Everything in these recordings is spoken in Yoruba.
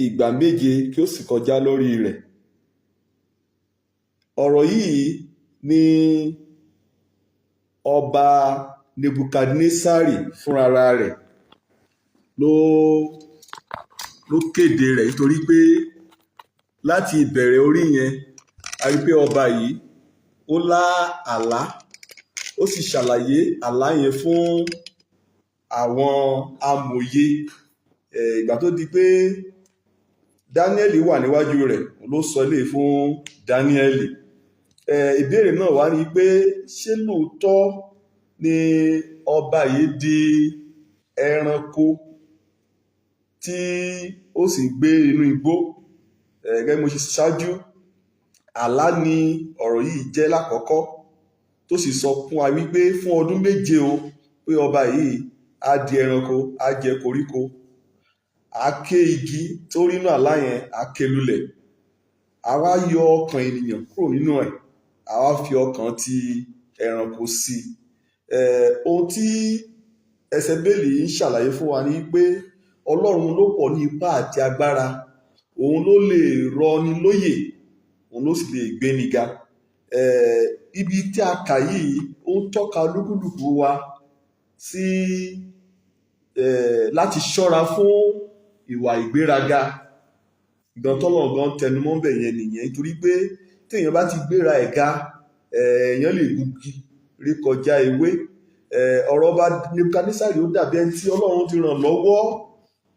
ìgbà 7 kí ó sì kọjá lórí rẹ̀. Ọ̀rọ̀ yìí ni ọba Nebukadnesari fúnra rẹ̀ ló kéde rẹ̀, nítorí pé láti ìbẹ̀rẹ̀ orí yẹn, a rí pé ọba yìí ó lá àlá, ó sì ṣàlàyé àlá yẹn fún àwọn amòye. Ìgbà tó di pé Dáníẹ́lì wà níwájú rẹ̀, ló sọ eléyìí fún Dáníẹ́lì. Ìbéèrè náà wá ní pé, ṣé lóòótọ́ ni ọba yìí di ẹranko tí ó sì gbé inú igbó? Gẹ́gẹ́ bí mo ṣe ṣáájú, àlá ni ọ̀rọ̀ yìí jẹ́ lákọ̀ọ́kọ́, tó sì sọ fún wa wípé fún ọdún 7 o, pé ọba yìí á di ẹranko, á jẹ koríko, á ké igi tó rí inú àlá yẹn, á ké lulẹ̀, á wá yọ ọkàn ènìyàn kúrò nínú ẹ̀, á wá fi ọkàn ti ẹranko sí i. Ohun tí ẹsẹ̀ Bíbélì ń ṣàlàyé fún wa ni pé Ọlọ́run ló pọ̀ ní ipá àti agbára, òun ló lè rọ ni lóyè, òun ló sì lè gbé ni ga. Ibi tí a kà yìí, ó ń tọ́ka olúkúlùkù wa sí láti ṣọ́ra fún ìwà ìgbéraga. Gan tọ́lọ́run gan tẹnumọ́ bẹ̀ yẹn nìyẹn, nítorí pé tí èèyàn bá ti gbéra ẹ̀ ga, èèyàn lè gungi rí kọjá ewé. Ọ̀rọ̀ ọba Nebukadnesari, ó dàbí ẹni tí Ọlọ́run ti ràn lọ́wọ́,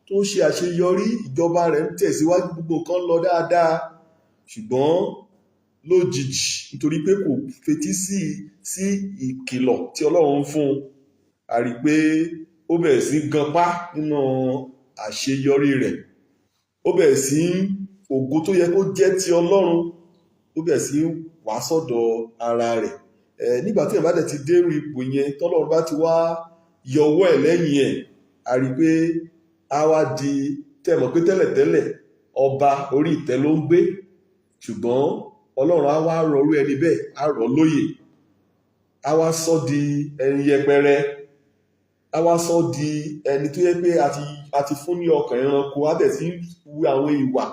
tó ń ṣe àṣeyọrí, ìjọba rẹ̀ ń tẹ̀síwájú, gbogbo nǹkan lọ dáadáa. Ṣùgbọ́n lójijì, nítorí pé kò fetí sí ìkìlọ̀ tí Ọlọ́run fún un, a rí i pé ó bẹ̀rẹ̀ sí ganpá nínú àṣeyọrí rẹ̀. Ó bẹ̀rẹ̀ sí ògo tó yẹ kó jẹ́ ti Ọlọ́run, ó bẹ̀rẹ̀ sí wá sọ́dọ̀ ara rẹ̀. Nígbà tí èèyàn bá dẹ̀ ti dérú ipò yẹn, tọ́lọ́run bá ti wá yọwọ́ ẹ̀ lẹ́yìn ẹ̀, a rí i pé á wá di tẹ́ mọ̀ pé tẹ́lẹ̀tẹ́lẹ̀ ọba orí ìtẹ́ ló ń gbé, ṣùgbọ́n Ọlọ́run á wá rọrú ẹni bẹ́ẹ̀, á rọ̀ lóyè, á wá sọ di ẹni yẹpẹrẹ, á wá sọ di ẹni tó yẹ pé a ti fún ní ọkàn ẹranko, á bẹ̀ sí wu àwọn ìwà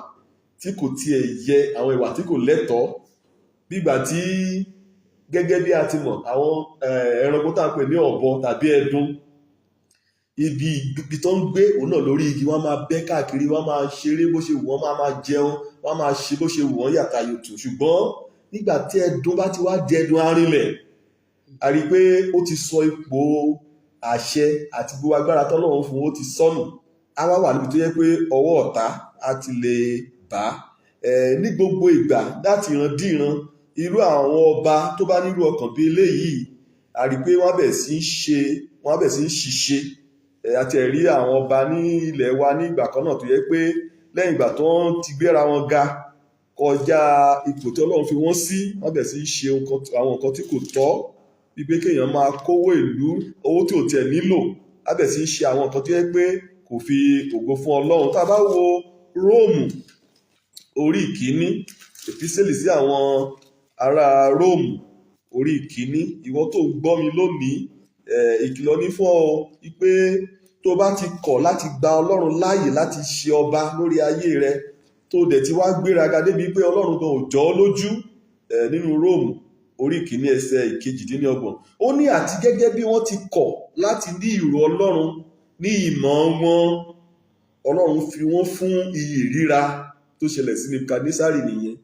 tí kò tiẹ̀ yẹ, àwọn ìwà tí kò lẹ́tọ̀ọ́. Bígbà tí, gẹ́gẹ́ bí a ti mọ̀, àwọn ẹranko tá a pè ní ọ̀bọ tàbí ẹdun, ibi tó ń gbé òun náà lórí igi, wọ́n máa bẹ́ káàkiri, wọ́n máa ṣeré bó ṣe wù wọ́n, máa jẹun, wọ́n máa ṣe bó ṣe wù wọ́n, yàtà yòtò. Ṣùgbọ́n nígbà tí ẹdun bá ti wá di ẹdun arinlẹ̀, a rí i pé ó ti sọ ipò àṣẹ àti gbogbo agbára tọ́lọ́run fún, ó ti sọnù. Á wá wà níbi tó yẹ pé ọwọ́ ọ̀tá á ti lè bá ní gbogbo ìgbà. Láti ìran dí ìran, irú àwọn ọba tó bá nírú ọkàn bí eléyìí, a rí i pé wọ́n bẹ̀ sí í ṣe, wọ́n bẹ̀ sí í ṣiṣẹ́. Àti ẹ̀rí àwọn ọba ní ilẹ̀ wa ní ìgbà kan náà tó yẹ pé lẹ́yìn ìgbà tó ń ti gbéra wọn ga kọjá ipò tí Ọlọ́run fi wọ́n sí, wọ́n bẹ̀ sí í ṣe àwọn nǹkan tí kò tọ́, bíi pé kéèyàn máa kówó ìlú, owó tí ò tiẹ̀ nílò, á bẹ̀ sí í ṣe àwọn nǹkan tó yẹ pé kò fi ògo fún Ọlọ́run. Tá a bá wo Róòmù orí 1, Èpísẹ́lì sí àwọn ará Róòmù orí 1, ìwọ tó ń gbọ́ mi lónìí, ìkìlọ̀ ní fún ọ wípé tó bá ti kọ̀ láti gba Ọlọ́run láàyè láti ṣe ọba lórí ayé rẹ, tó dẹ̀ ti wá gbéraga débi pé Ọlọ́run gan ò jọ ọ́ lójú. Nínú Róòmù orí 1, ẹsẹ̀ 28, ó ní, "Àti gẹ́gẹ́ bí wọ́n ti kọ̀ láti ní ìrò Ọlọ́run ní ìmọ̀ wọn, Ọlọ́run fi wọ́n fún iyì ríra." Tó ṣẹlẹ̀ sí Nebukadnesari nìyẹn,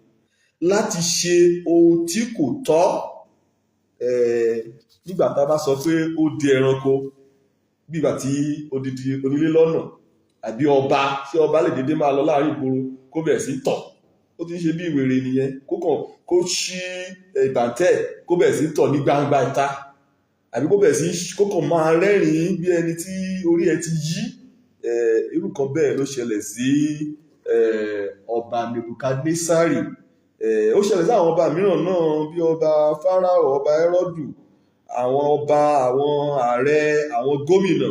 láti ṣe ohun tí kò tọ́. Nígbà tá a bá sọ pé ó di ẹranko, bígbà tí odidi onílé lọ́nà àbí ọba, tí ọba lè dédé máa lọ láàrin ìgboro kó bẹ̀rẹ̀ sí tọ̀, ó ti ń ṣe bí ìwèrè nìyẹn. Kó kàn kó ṣí ìbàntẹ́, kó bẹ̀rẹ̀ sí tọ̀ ní gbangba ìta, àbí kó bẹ̀rẹ̀ sí kó kàn máa rẹ́rìn-ín bí ẹni tí orí ẹ ti yí, irú kan bẹ́ẹ̀ ló ṣẹlẹ̀ sí ọba Nebukadnesari. Ó ṣẹlẹ̀ sí àwọn ọba mìíràn náà, bí ọba Fáráò, ọba Hẹ́rọ́dù, àwọn ọba, àwọn ààrẹ, àwọn gómìnà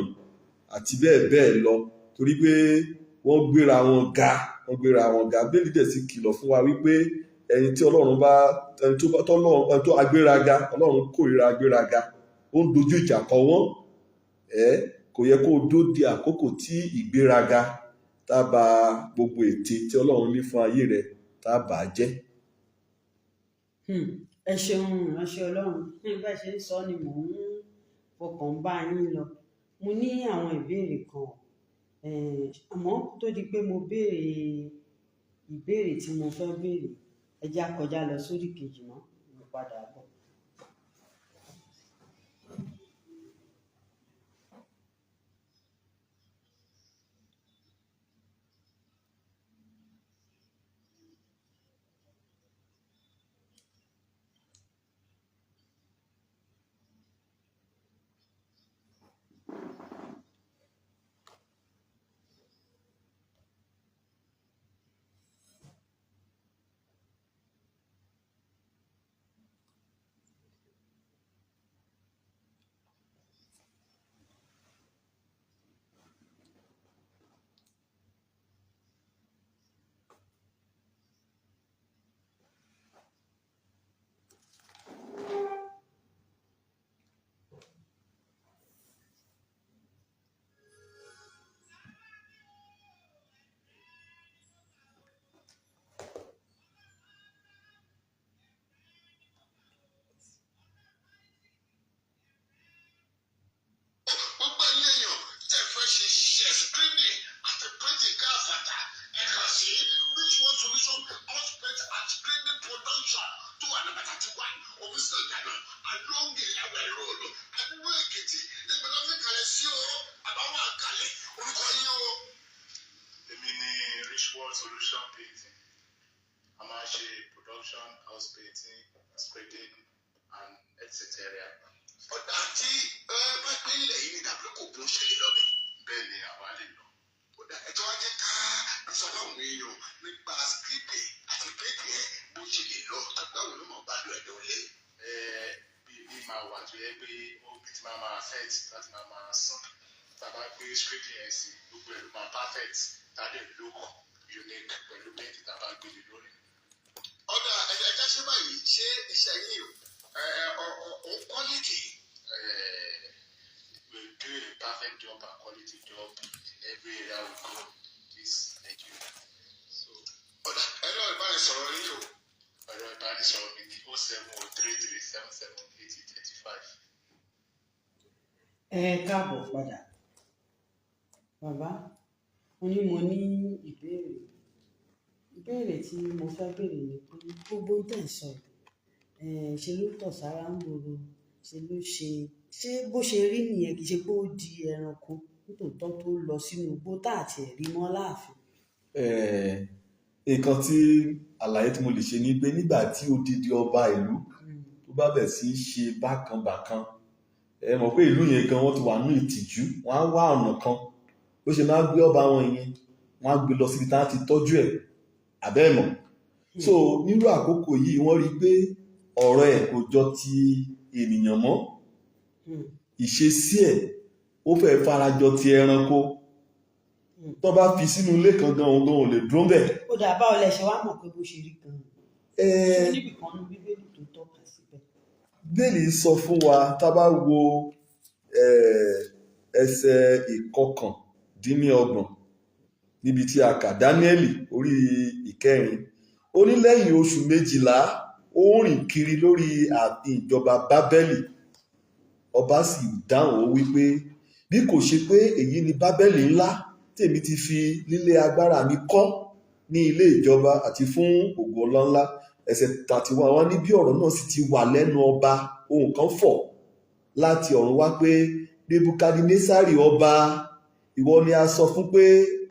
àti bẹ́ẹ̀ bẹ́ẹ̀ lọ, torí pé wọ́n gbéra wọn ga, wọ́n gbéra wọn ga. Bíbélì dẹ̀ ti kìlọ̀ fún wa wípé ẹni tí Ọlọ́run bá, ẹni tó bá tọ́lọ́run, ẹni tó agbéraga, Ọlọ́run kórìíra agbéraga, ó ń dojú ìjà kọ wọ́n. Ẹ kò yẹ kó o dó di àkókò tí ìgbéraga Tá a bà gbogbo ète tí Ọlọ́run ní fún ayé rẹ, tá a bà á jẹ́. Ẹ ṣeun, ìránṣẹ́ Ọlọ́run. Bí bá ṣe ń sọ ni mò ń fọkàn bá yín lọ. Mo ní àwọn ìbéèrè kan, àmọ́ kó tó di pé mo béèrè ìbéèrè tí mo fẹ́ béèrè, ẹ jẹ́ á kọjá lọ sórí kejì náà, mo padà bọ̀. Gbogbo ẹ̀yin èèyàn tẹ́ fẹ́ ṣe iṣẹ́ screening àti printing káfàtà, ẹ kàn sí Rich One Solution House Paint and Screening Production tó wà ní 31 Omisàn Ìdáná, along Ìyàwó Road, Adó Èkìtì. Ìgbà tó fi kalẹ̀ sí o, àbáwọn àkàlẹ̀ orúkọ yín o. Èmi ni Rich World Solution Painting. A máa ṣe production, house painting, spreading and etc. Ọ̀dà tí ẹ bá gbé ilẹ̀ yìí ni tàbí kò gún ṣẹlẹ̀ lọ́bẹ̀. Bẹ́ẹ̀ ni, àwa lè lọ. Ọ̀dà ẹ̀tọ́ wa jẹ́ ká sọ fáwọn èèyàn nípa screening àti painting ẹ̀ bó ṣe lè lọ, àgbáwo ló mọ̀ gbádùn ẹ̀ lọ́lé. Ẹ bí bí máa wà tó yẹ pé ó bí ti máa máa set láti máa máa sán. Tá a bá gbé spreading yẹn sí, gbogbo ẹ̀ ló máa perfect. Tá a lè look unique pẹ̀lú paint tá a bá gbé lé lórí. Ọ̀dà ẹ̀jẹ̀ ṣé báyìí, ṣé iṣẹ́ yín ò ò quality? We do a perfect job and quality job in every area we go this Nigeria. So Ọ̀dà ẹ̀rọ ìbánisọ̀rọ̀ yín o. Ẹ̀rọ ìbánisọ̀rọ̀ mi ní 07033778035. Ẹ káàbọ̀ padà. Bàbá, mo ní ìbéèrè. Ìbéèrè tí mo fẹ́ béèrè ni pé gbogbo ohun tẹ̀ ń sọ yìí, ṣe ló tọ̀ sára ń gbòòrò, ṣe ló ṣe, ṣé bó ṣe rí nìyẹn? Kì í ṣe pé ó di ẹranko nítòótọ́ tó lọ sínú igbó tá àti ẹ̀rí mọ́ láàfin? Nǹkan tí àlàyé tí mo lè ṣe ni pé nígbà tí odidi ọba ìlú tó bá bẹ̀ sí í ṣe bákan bákan, ẹ mọ̀ pé ìlú yẹn gan wọ́n ti wà ní ìtìjú. Wọ́n á wá ọ̀nà kan bó ṣe máa gbé ọba wọn yẹn, wọ́n á gbé lọ síbi tá a ti tọ́jú ẹ̀ àbẹ́ ẹ̀ mọ̀. So nírú àkókò yìí, wọ́n rí i pé ọ̀rọ̀ ẹ̀ kò jọ ti ènìyàn mọ́. Ìṣesí ẹ̀ ó fẹ́ farajọ ti ẹranko. Tó bá fi sínú ilé kan gan, òun gan ò lè dúró bẹ́ẹ̀. Ó dà, báwo lẹ ṣe wá mọ̀ pé bó ṣe rí gan-an? Ṣé níbì kan ní Bíbélì tó tọ́ka síbẹ̀? Bíbélì sọ fún wa, tá a bá wo ẹsẹ̀ 29 níbi tí a kà, Dáníẹ́lì orí ìkẹrin, ó ní lẹ́yìn oṣù 12, ó ń rìn kiri lórí ààfin ìjọba Bábẹ́lì. Ọba sì dáhùn, ó wípé, "Bí kò ṣe pé èyí ni Bábẹ́lì ńlá tèmi ti fi lílé agbára mi kọ́ ní ilé ìjọba àti fún ògo ọlá ńlá." Ẹsẹ̀ 31 wá ní bí ọ̀rọ̀ náà sì ti wà lẹ́nu ọba, ohùn kan fọ̀ láti ọ̀run wá pé, "Nebukadnesari ọba, ìwọ ni a sọ fún pé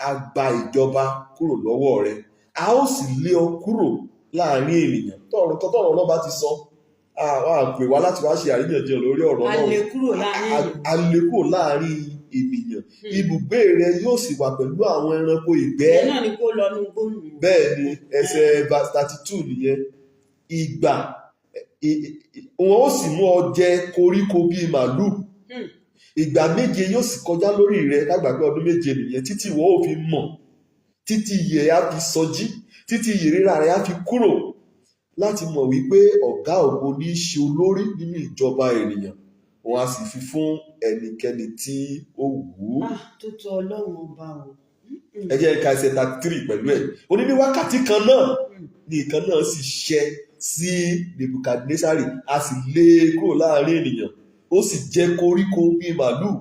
a gba ìjọba kúrò lọ́wọ́ rẹ, a ó sì lé ọ kúrò láàrin ènìyàn." Tọ̀rọ̀ kan tọ̀rọ̀ ọlọ́ba ti sọ, àwọn àpè wá láti wá ṣe àríyànjiyàn lórí ọ̀rọ̀ A náà. lè kúrò láàrin ènìyàn. A lè kúrò láàrin ènìyàn, ibùgbé rẹ yóò sì wà pẹ̀lú àwọn ẹranko ìgbẹ́. Ìyẹn náà ni kó lọ nu gbóhùn. Bẹ́ẹ̀ ni, ẹsẹ̀ verse 32 nìyẹn. Ìgbà wọn ó sì mú ọ jẹ koríko bíi màlúù. Ìgbà 7 yóò sì kọjá lórí rẹ, lágbàgbé ọdún 7 nìyẹn, títí ìwọ ò fi mọ̀, títí iyè á fi sọjí, títí ìríra rẹ á fi kúrò, láti mọ̀ wípé Ọ̀gá Ògo ní í ṣe olórí nínú ìjọba ènìyàn, òun á sì fi fún ẹnikẹ́ni tí ó wù ú. Ah, tó tó Ọlọ́run ọba o. Ẹ jẹ́ ká ẹsẹ̀ 33 pẹ̀lú ẹ̀. Ó ní ní wákàtí kan náà ní ìkan náà sì ṣẹ sí Nebukadnesari, a sì lé e kúrò láàrin ènìyàn, ó sì jẹ koríko bíi màlúù,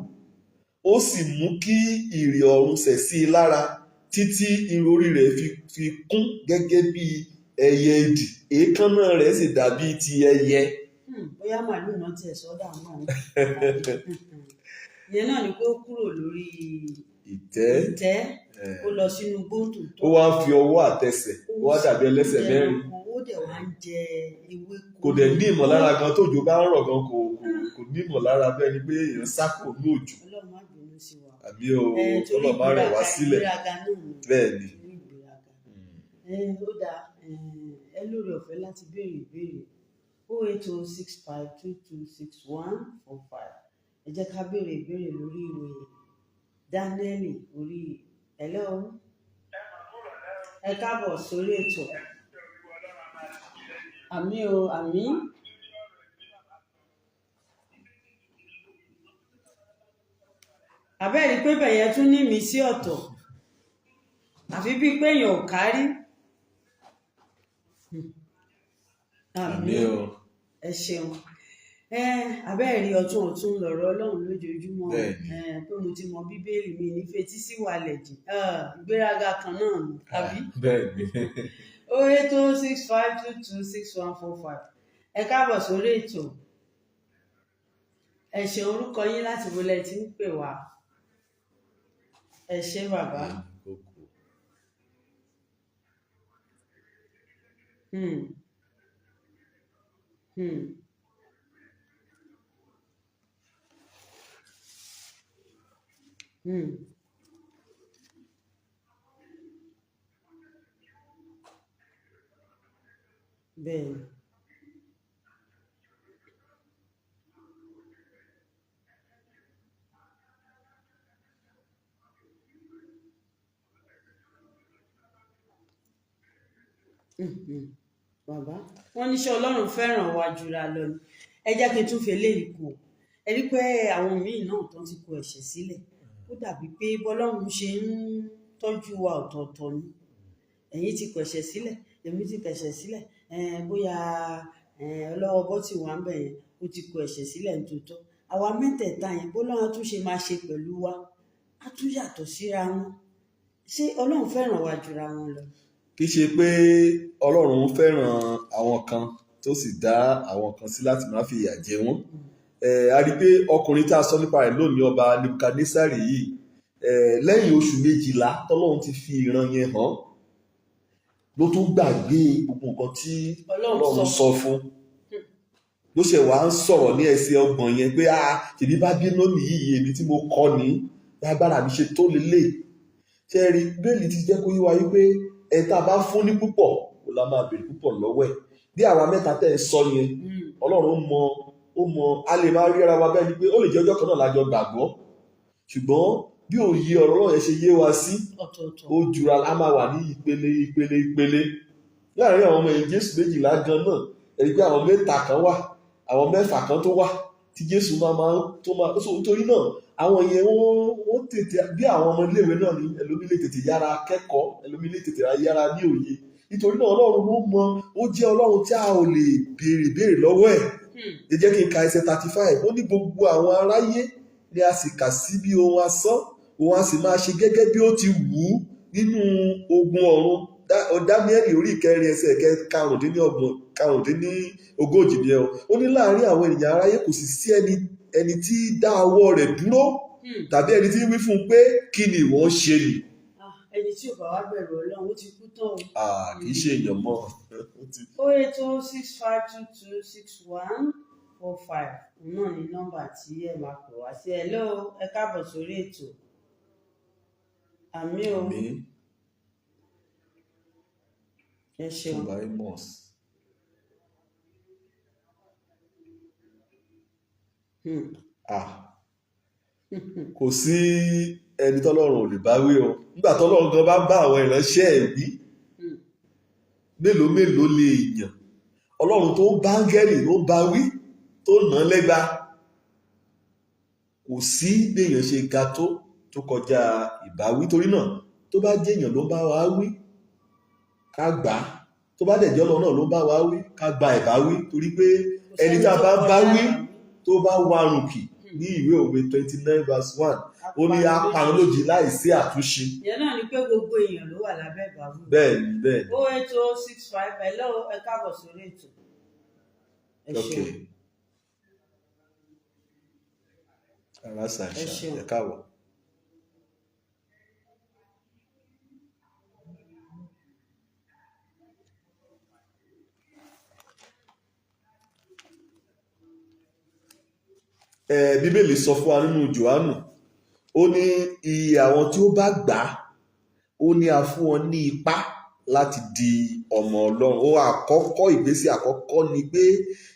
ó sì mú kí ìrì ọ̀run sẹ̀ sí i lára títí irun orí rẹ̀ fi kún gẹ́gẹ́ bí ẹyẹ idì, èékánná rẹ̀ sì dàbí ti ẹyẹ. Bóyá màálù náà tiẹ̀ sọ́dà náà ìyẹn náà ni pé ó kúrò lórí ìtẹ́, ìtẹ́, ó lọ sínú gbóǹtò. Ó wá ń fi ọwọ́ àtẹsẹ̀, ó wá dàbí ẹlẹ́sẹ̀ mẹ́rin. Ó dẹ̀ wá ń jẹ ewéko. Kò dẹ̀ ní ìmọ̀lára gan, tójò bá ń rọ̀ gan kò ní ìmọ̀lára, bẹ́ẹ̀ ni pé èèyàn sá kò ní òjò. Ọlọ́run má bínú sí wa. Àbí o. Torí Ọlọ́run má rẹ̀ wá sílẹ̀. ìgbéraga náà ni. Bẹ́ẹ̀ ni. Torí ìgbéraga. Ó dáa, ẹ lóore ọ̀fẹ́ láti béèrè ìbéèrè, 08065226145. Ẹ jẹ́ ká béèrè ìbéèrè lórí ìwé Dáníẹ́lì orí. Hello, ẹ káàbọ̀ sórí ètò. Àmín o, àmín. Àbẹ́ẹ̀rí pé bẹ̀yẹn tún ní mi sí ọ̀tọ̀, àfi bíi pé èèyàn ò kárí. Àmín o. Ẹ ṣeun. Ẹ abẹ́ẹ̀rí, ọ̀tún ọ̀tún lọ̀rọ̀ Ọlọ́run lójoojúmọ́. Bẹ́ẹ̀ni. Ẹ pé mo ti mọ Bíbélì mi ní fetí sí wàlẹ̀ jì, ìgbéraga kan náà ni, àbí? Bẹ́ẹ̀ ni. 08065226145. Ẹ káàbọ̀ sórí ètò. Ẹ ṣe, orúkọ yín, láti wo lẹ ti ń pè wá? Ẹ ṣé, bàbá. Bẹ́ẹ̀ni. Bàbá, wọ́n ní ṣé Ọlọ́run fẹ́ràn wa jura lọ ni. Ẹ jẹ́ kí n tún fi eléyìí kù. Ẹ rí pé àwọn míì náà tó ti kọ ẹ̀ṣẹ̀ sílẹ̀, ó dàbí pé bọ́lọ́run ṣe ń tọ́jú wa ọ̀tọ̀ọ̀tọ̀ ni. Ẹ̀yin ti kọ ẹ̀ṣẹ̀ sílẹ̀, èmi ti kọ ẹ̀ṣẹ̀ sílẹ̀. Bóyá ọlọ́wọ́ bọ́tì wà ń bẹ̀ yẹn, ó ti kọ ẹ̀ṣẹ̀ sílẹ̀ nítòótọ́. Àwa mẹ́tẹ̀ẹ̀ta yẹn, bọ́lọ́run á tún ṣe máa ṣe pẹ̀lú wa á tún yàtọ̀ síra wọn. Ṣé Ọlọ́run fẹ́ràn wa jura wọn lọ? Kì í ṣe pé Ọlọ́run fẹ́ràn àwọn kan tó sì dá àwọn kan sí láti má fi ìyà jẹ wọ́n. A rí i pé ọkùnrin tá a sọ nípa rẹ̀ lónìí, ọba Nebukadnesari yìí, lẹ́yìn oṣù 12 tọ́lọ́run ti fi ìran yẹn hàn, ló tún gbàgbé gbogbo nǹkan tí Ọlọ́run Ọlọ́run sọ. sọ fún, ló ṣe wá ń sọ̀rọ̀ ní ẹsẹ̀ 30 yẹn pé, "Ah, tèmi bá Bábílónì yìí, èmi tí mo kọ́ ní lágbára mi ṣe tó lélẹ̀." Ṣe rí, bẹ́ẹ̀lì ti jẹ́ kó yé wa wípé ẹ tá a bá fún ní púpọ̀ kó la máa béèrè púpọ̀ lọ́wọ́ ẹ̀. Bí àwa mẹ́ta tẹ́ ẹ sọ yẹn, Ọlọ́run mọ, ó mọ. A lè máa rí ara wa bẹ́ẹ̀ ni pé ó lè jẹ́ ọjọ́ kan náà lájọ gbàgbọ́, ṣùgbọ́n bí òye ọ̀rọ̀ Ọlọ́run yẹn ṣe yé wa sí Ọ̀tọ̀ọ̀tọ̀. ó jura. A máa wà ní ìpele, ìpele, ìpele. Láàárín àwọn ọmọ ẹ̀yìn Jésù 12 gan náà, ẹ̀rí pé àwọn mẹ́ta kan wà, àwọn mẹ́fà kan tó wà tí Jésù máa máa tó máa so. Nítorí náà, àwọn yẹn wọ́n tètè bí àwọn ọmọ iléèwé náà ní, ẹlòmí lè tètè yára kẹ́kọ̀ọ́, ẹlòmí lè tètè yára ní òye. Nítorí náà, Ọlọ́run ló mọ. Ó jẹ́ Ọlọ́run tí a ò lè béèrè béèrè lọ́wọ́ ẹ̀. Ẹ jẹ́ kí n ka ẹsẹ̀ 35. Ó ní gbogbo àwọn aráyé ni a sì kà sí bí ohun asán, òun a sì máa ṣe gẹ́gẹ́ bí ó ti wù ú nínú ogun ọ̀run. Dáníẹ́lì orí 4 ẹsẹ̀ 35, 35 ni ẹ o. Ó ní láàárín àwọn ènìyàn aráyé kò sì sí ẹni tí dá ọwọ́ rẹ̀ dúró tàbí ẹni tí wí fún un pé, "Kí ni ìwọ ń ṣe nì?" Ah, ẹni tí ò bá wá bẹ̀rù Ọlọ́run, ó ti kú tán o. Ah, kì í ṣe èèyàn mọ́. Ó ti- 08065226145 náà ni nọ́mbà tí ẹ máa pè wá sí. Hello, ẹ káàbọ̀ sórí ètò. Àmín o. Àmín. Ẹ ṣeun. Bàbá Amos. Ah, kò sí ẹni tọ́lọ́run ò lè bá wí o. Nígbà tọ́lọ́run gan bá bá àwọn ìránṣẹ́ ẹ̀ wí, mélòó mélòó lè yàn Ọlọ́run tó ń bá áńgẹ́lì tó ń bá wí, tó nà án lẹ́gba? Kò sí béèyàn ṣe ga tó kọjá ìbáwí. Torí náà, Tó bá jẹ́ èèyàn ló ń bá wa wí, ká gbà á. Tó bá dẹ̀ jẹ́ Ọlọ́run náà ló ń bá wa wí, ká gba ìbá wí, torí pé Kò ẹni sẹ́ni tá a tó bá ń bá kọjá wí, ìbáwí. tó bá warùn kì ní ìwé Òwe 29 verse 1, ó ní Aparun aparun lójijì. lójijì láìsí àtúnṣe. Ìyẹn náà ni pé gbogbo èèyàn ló wà lábẹ́ ìbáwí. Bẹ́ẹ̀ ni, bẹ́ẹ̀ ni. 08065, hello, ẹ káàbọ̀ sórí ètò. Ẹ Ok. ṣeun. Ara Ẹ ṣàṣà, ṣeun. ẹ káàbọ̀. Bíbélì sọ fún wa nínú Jòhánù, ó ní iye àwọn tí ó bá gbà á, ó ní a fún wọn ní ipá láti di ọmọ Ọlọ́run. Ó àkọ́kọ́, ìgbésẹ̀ àkọ́kọ́ ni pé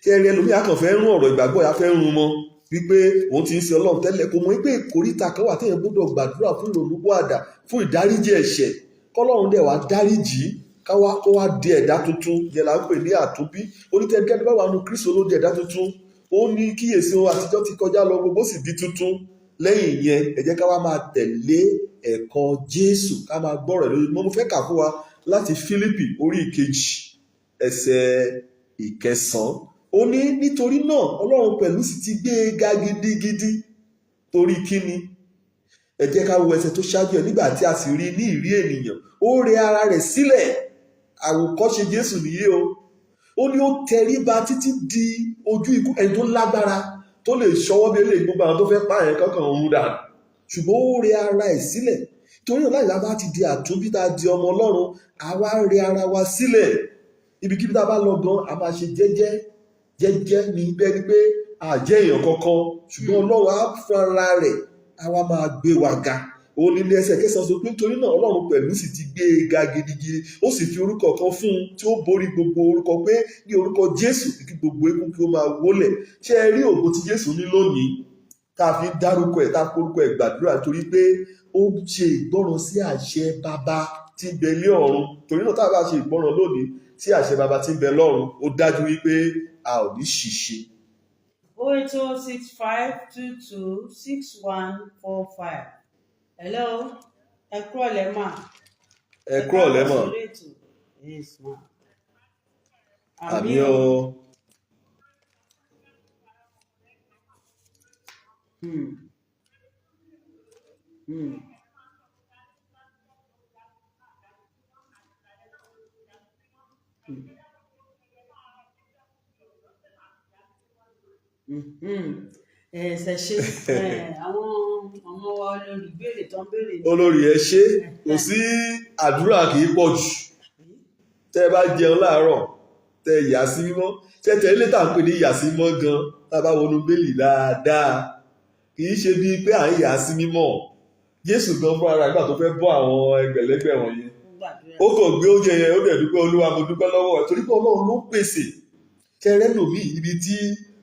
ṣé ẹ rí ẹlòmíì á kàn fẹ́ rún ọ̀rọ̀ ìgbàgbọ́ yà, fẹ́ rún mọ́ wípé òun ti ń ṣe Ọlọ́run tẹ́lẹ̀, kò mọ̀ wípé ìkóríta kan wà téèyàn gbọ́dọ̀ gbàdúrà fún ìrònúpìwàdà, fún ìdáríjì ẹ̀ṣẹ̀, kọ́lọ́run dẹ̀ wá dáríjì, káwá kó wá di ẹ̀dá tuntun. Yẹn là ń pè ní àtúnbí. Onítẹ̀kẹ́ni bá wà nù Kristo ló di ẹ̀dá tuntun. Ó ní kíyèsí, ohun àtijọ́ ti kọjá lọ, gbogbo sì di tuntun. Lẹ́yìn ìyẹn, ẹ jẹ́ ká wá máa tẹ̀lé ẹ̀kọ́ Jésù, ká máa gbọ́rọ̀ ẹ̀ lójoojúmọ́. Mo fẹ́ kà fún wa láti Fílípì orí 2, ẹsẹ̀ 9. Ó ní nítorí náà Ọlọ́run pẹ̀lú sì ti gbé e ga gidigidi. Torí kíni? Ẹ jẹ́ ká wo ẹsẹ̀ tó ṣáájú ẹ̀. Nígbà tí a sì rí ní ìrí ènìyàn, ó rẹ ara rẹ̀ sílẹ̀. Àwòkọ́ṣe Jésù nìyí o. Ó ní ó tẹríba títí di ojú ikú. Ẹni tó lágbára, tó lè ṣọwọ́ bí eléyìí, gbogbo àwọn tó fẹ́ pààyàn kankan òun dànù, ṣùgbọ́n ó rẹ ara ẹ̀ sílẹ̀. Torí náà, láì lábá ti di àtúnbí, tá a di ọmọ Ọlọ́run, àwa rẹ ara wa sílẹ̀. Ibikíbi tá a bá lọ gan, a máa ṣe jẹ́jẹ́ jẹ́jẹ́ ní, bẹ́ẹ̀ ni pé a jẹ́ èèyàn kankan, ṣùgbọ́n Ọlọ́run á fúnra rẹ̀ á wá máa gbé wa ga. Òun ní ẹsẹ̀ 9 sọ pé nítorí náà Ọlọ́run pẹ̀lú sì ti gbé e ga gidigidi, ó sì fi orúkọ kan fún un tí ó borí gbogbo orúkọ, pé ní orúkọ Jésù kí gbogbo eékún kí ó máa wólẹ̀. Ṣé ẹ rí ògo tí Jésù ní lónìí tá a fi ń dárúkọ ẹ̀, tá a forúkọ ẹ̀ gbàdúrà? Torí pé ó ṣe ìgbọràn sí àṣẹ bàbá tí ń bẹ lé ọ̀run. Torí náà, tá a bá ṣe ìgbọràn lónìí sí àṣẹ bàbá tí ń bẹ lọ́run, ó dájú wípé a ò ní ṣìṣe. 08065226145. Hello, ẹ kúrọ̀lẹ́ mà. Ẹ Ẹ kúrọ̀lẹ́ káàbọ̀ mọ̀. sórí ètò. Yes ma. Àmì Àmì o. o. Ẹ ṣe ṣe àwọn ọmọ wa olórí, ìbéèrè tó ń béèrè ní. Olórí, ẹ ṣe. Kò sí, àdúrà kì í pọ̀ jù. Tẹ́ ẹ bá jẹun láàárọ̀, tẹ́ ẹ yà sí mímọ́, tẹ́ tẹ́ ilé tá à ń pè ní yà sí mímọ́ gan, tá a bá wọnú bẹ́ẹ̀lì dáadáa, kì í ṣe bíi pé à ń yà sí mímọ́. Jésù gan fúnra rẹ̀, nígbà tó fẹ́ bọ́ àwọn ẹgbẹ̀lẹ́gbẹ̀ wọ̀nyẹn, Ó gbàdúrà. ó kàn gbé oúnjẹ yẹn, ó dẹ̀ dúpẹ́, "Olúwa, mo dúpẹ́ lọ́wọ́ ẹ̀," torí pé Ọlọ́run ló pèsè. Kẹrẹ́ lòmíì ibi tí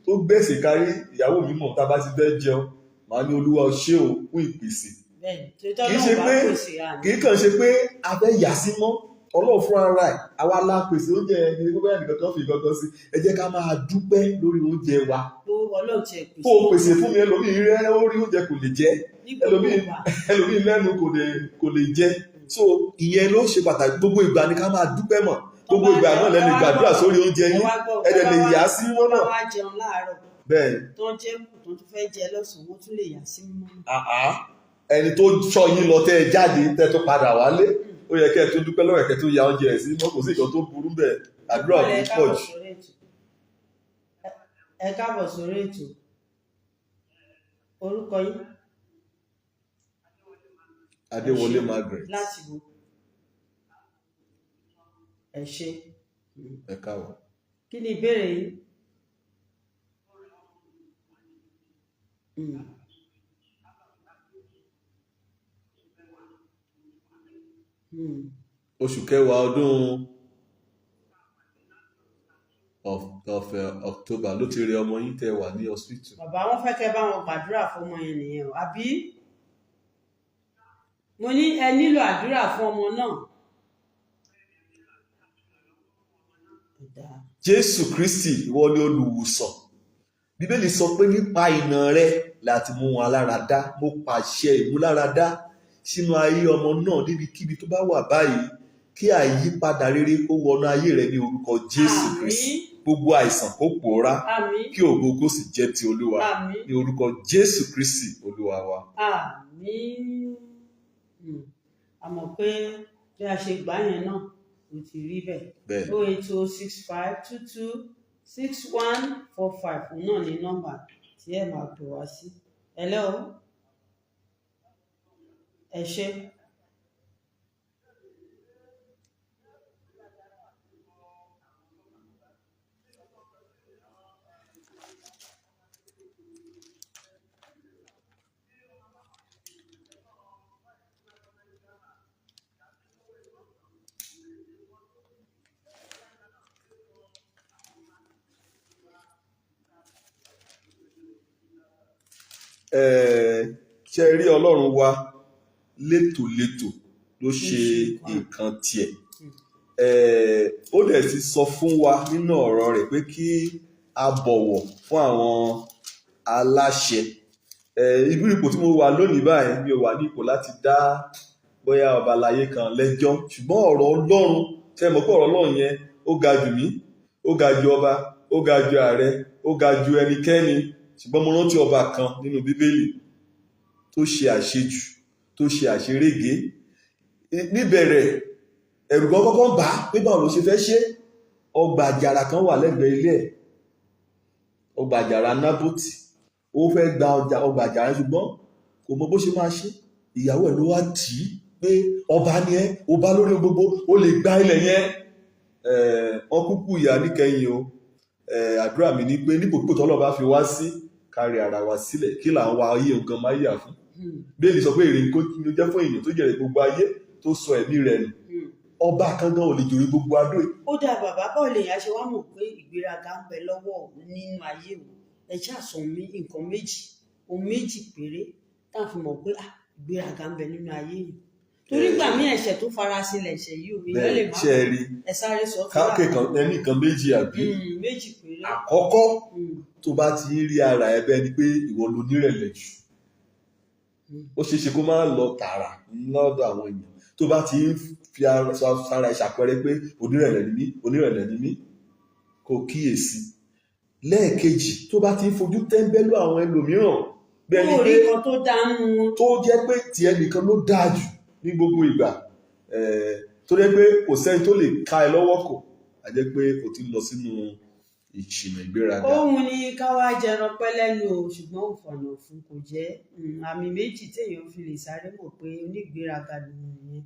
tó gbèsè kárí ìyàwó mi mọ̀, tá a bá ti fẹ́ jẹun, màá ní, "Olúwa, o ṣé o fún ìpèsè." Bẹ́ẹ̀ni, torí Kì í ṣe tọ́lọ́run bá pé pèsè, àní. kì í kàn ṣe pé a fẹ́ yà sí mọ́ Ọlọ́run fúnra ara ẹ̀, àwa la pèsè oúnjẹ yẹn ní gbogbo ẹnìkan kan fi nǹkan kan sí. Ẹ jẹ́ ká máa dúpẹ́ lórí oúnjẹ wa. Pé Ọlọ́run tiẹ̀ pèsè. Kó o pèsè fún mi, ẹlòmíì rẹ ó rí oúnjẹ kò lè jẹ. Ní gbogbo Ẹlòmíì ìgbà. ẹlòmíì lẹ́nu kò lè jẹ. So ìyẹn ló ṣe pàtàkì. Gbogbo ìgbà ni ká máa dúpẹ́ mọ̀. Tó Gbogbo bá ìgbà náà ẹ lẹ́nu wá gbàdúrà gbọ́ sórí oúnjẹ ẹ yín. wá gbọ́ Ẹ tó dẹ̀ bá lè wá yà á sí mímọ́ tó bá náà. wá jẹun láàárọ̀, Bẹ́ẹ̀ tó ń jẹ kù, tó tún fẹ́ jẹ lọ́sàn-án, wọ́n tún lè yà sí mímọ́ náà. àá, ẹni tó sọ yín lọ, tẹ́ ẹ jáde, tẹ́ ẹ tó padà wálé, ó yẹ kẹ́ ẹ tó dúpẹ́ lọ́wọ́ ẹ̀, kẹ́ ẹ tó ya oúnjẹ ẹ̀ sí mọ́. Kò sí nǹkan tó burú bẹ́ẹ̀. Àdúrà ò Ẹ ní pọ̀ káàbọ̀ jù. sórí ètò. Ẹ káàbọ̀ sórí ètò. Orúkọ yín? Ẹ Adéwọlé ṣé. Margaret. Láti wo? Ẹ ṣé. Ẹ káàbọ̀. Kí ni ìbéèrè yín? Oṣù kẹwàá ọdún of October ló ti rẹ ọmọ yín tẹ́ wà ní hospital. Bàbá, wọn fẹ́ kẹ́ bá wọn gbàdúrà fún ọmọ yẹn nìyẹn o, àbí? Mo ní ẹ nílò àdúrà fún ọmọ náà. Ó dáa. Jésù Kristi, ìwọ ni olùwòsàn. Bíbélì sọ pé nípa ìnà rẹ láti mú wọn lára dá. Mo pàṣẹ ìmúláradá. sínú ayé ọmọ náà níbikíbi tó bá wà báyìí, kí àyípadà rere kó wọnú ayé rẹ ní orúkọ Jésù Kristi. Àmín. Gbogbo àìsàn kó pòórá. Àmín. Kí ògo kó sì jẹ́ ti Olúwa. Àmín. Ní orúkọ Jésù Kristi Olúwa wa. Àmín. A mọ̀ pé bí a ṣe gbà yẹn náà kò ti rí bẹ́ẹ̀. Bẹ́ẹ̀. 08065226145, òun náà ní nọ́mbà tí ẹ máa pè wá sí. Hello, ẹ ṣé. Ṣe rí, Ọlọ́run wa létòlétò ló ṣe ṣe nǹkan. Nǹkan tiẹ̀. Ó dẹ̀ ti sọ fún wa nínú ọ̀rọ̀ rẹ̀ pé kí a bọ̀wọ̀ fún àwọn aláṣẹ. Ibi ipò tí mo wà lónìí báyìí, mi ò wà ní ipò láti dá bóyá ọba aláyé kan lẹ́jọ́, ṣùgbọ́n ọ̀rọ̀ Ọlọ́run, ṣe mọ̀ pé ọ̀rọ̀ Ọlọ́run yẹn ó ga jù mí, ó ga ju ọba, ó ga ju ààrẹ, ó ga ju ẹnikẹ́ni. Ṣùgbọ́n mo rántí ọba kan nínú Bíbélì tó ṣe àṣejù, tó ṣe àṣerége. Níbẹ̀rẹ̀, ẹ̀rù gan kọ́kọ́ ń bà á pé báwo ló ṣe fẹ́ ṣe. Ọgbà àjàrà kan wà lẹ́gbẹ̀ẹ́ ilé ẹ̀, ọgbà àjàrà Nábótì. Ó fẹ́ gba ọjà ọgbà àjàrà, ṣùgbọ́n kò mọ bó ṣe máa ṣe. Ìyàwó ẹ̀ ló wá tì í pé ọba ni ẹ́, ọba lórí ohun gbogbo, ó lè gba ilẹ̀ yẹn. Wọ́n kúkú ìyá níkẹyìn o. Àdúrà mi ni pé nípòkípò tọ́lọ́ bá fi wá sí, kárí ara wa sílẹ̀. Kí là ń wa ayé nǹkan máa yà fún? Bíbélì sọ pé èrè nǹkan ló jẹ́ fún èèyàn tó jèrè gbogbo ayé, tó sọ ẹ̀mí rẹ̀ nù. Ọba kan gan ò lè jèrè gbogbo adó yìí. Ó dáa bàbá, báwo lèèyàn ṣe wá mọ̀ pé ìgbéraga ń bẹ lọ́wọ́ òun nínú ayé òun? Ẹ ṣáà sọ mí nǹkan méjì, ohun méjì péré tá a fi mọ̀ pé ah, ìgbéraga ń bẹ nínú ayé yìí, torí gbà mí ẹ̀ṣẹ̀ tó farasinlẹ̀ ẹ̀ṣẹ̀ yìí ò èèyàn lè Bẹ́ẹ̀ má ṣe é rí. Ẹ sáré sọ fún wa. Káàkiri ẹni nǹkan méjì, àbí? Méjì péré. Àkọ́kọ́, tó bá ti ń rí ara ẹ bẹ́ẹ̀ ni pé ìwọ ló nírẹ̀lẹ̀ jù, ó ṣeé ṣe kó má lọ tààrà lọ́dọ̀ àwọn èèyàn. Tó bá ti ń fi sára ẹ ṣàpẹẹrẹ pé onírẹ̀lẹ̀ ni mí, onírẹ̀lẹ̀ ni mí, kó kíyèsí. Lẹ́ẹ̀kejì, tó bá ti ń fojú tẹ́ńbẹ́lú àwọn ẹlòmíràn bẹ́ẹ̀ ni Kó pé rí nǹkan tó dánú wọn. Tó jẹ́ pé tiẹ̀ nìkan ló dáa jù ní gbogbo ìgbà, tó jẹ́ pé kò sẹ́ni tó lè ká ẹ lọ́wọ́ kò, á jẹ́ pé o ti ń lọ sínú ìṣìnà ìgbéraga. Òun ni ká wá jẹran pẹ́ lẹ́nu o, ṣùgbọ́n òfòànà fún kò jẹ́. Àmì méjì téèyàn fi lè sáré mọ̀ pé onígbéraga lòun nìyẹn.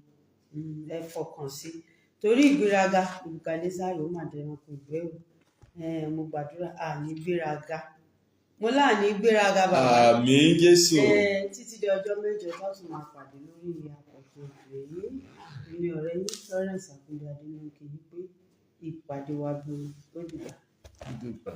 Ẹ fọkàn sí, torí ìgbéraga Nebukadnesari ó mà dẹranko ìgbẹ́ o. Mo gbàdúrà, àní gbéraga, mo láàní gbéraga bàbá. Àmín Jésù. Títí di ọjọ́ mẹ́jọ tá a tún máa pàdé lórí àkọ́tún ètò yìí, èmi ọ̀rẹ́ yín Florence Akúndé Adéníkè yìí pé ìpàdé wa bí ó dìgbà. Dúpẹ́.